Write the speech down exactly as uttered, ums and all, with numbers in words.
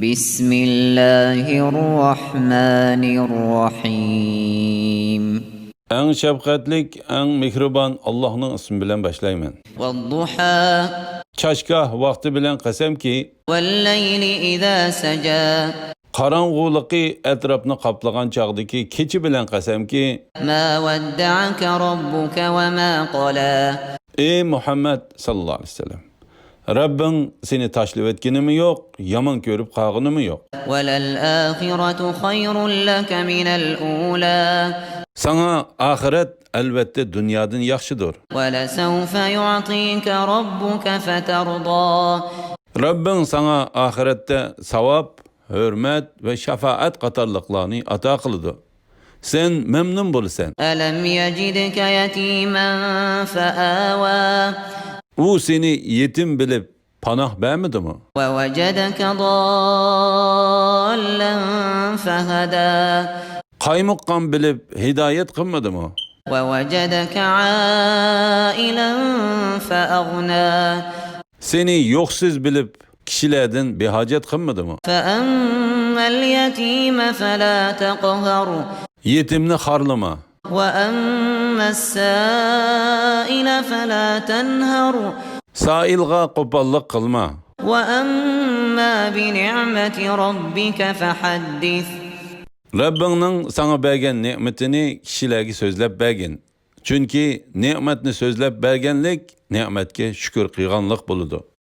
بسم الله الرحمن الرحيم. ئەڭ شەپقەتلىك، ئەڭ مېھرىبان ئاللاھنىڭ ئىسمى بىلەن باشلايمەن. والضحى. چاشگاھ ۋاقتى بىلەن قەسەمكى، والليل إذا سجى. قاراڭغۇلۇقى ئەتراپنى قاپلىغان چاغدىكى كېچە بىلەن قەسەمكى، ما ودعك ربك وما قلى. ئى مۇھەممەد ساللاللاھۇ ئەلەيھى ۋەسەللەم، رەببىڭ سېنى تاشلىۋەتكىنىمۇ يوق، يامان كۆرۈپ قالغىنىمۇ يوق. وللآخرة خير لك من الأولى. ساڭا ئاخىرەت، ئەلۋەتتە، دۇنيادىن ياخشىدۇر. ولسوف يعطيك ربك فترضى. رەببىڭ ساڭا ئاخىرەتتە ساۋاب، ھۆرمەت ۋە شاپائەت قاتارلىقلارنى ئاتا قىلىدۇ. سەن مەمنۇن بولىسەن. ألم يجدك يتيما فآوى. ئۇ سېنى يېتىم بىلىپ پاناھ بەرمىدىمۇ؟ ووجدك ضالا فهدى. قايمۇققان بىلىپ ھىدايەت قىلمىدىمۇ؟ ووجدك عائلا فأغنى. سېنى يوقسۇز بىلىپ، كىشىلەردىن بىھاجەت قىلمىدىمۇ؟ فأما اليتيم فلا تقهر. يېتىمنى خارلىما. وأما السائل فلا تنهر. سائىلغا قوپاللىق قىلما. وأما بنعمة ربك فحدث. رەببىڭنىڭ ساڭا بەرگەن نېمىتىنى كىشىلەرگە سۆزلەپ بەرگىن. چۈنكى نېمەتنى سۆزلەپ بەرگەنلىك نېمەتكە شۈكۈر قىلغانلىق بولىدۇ.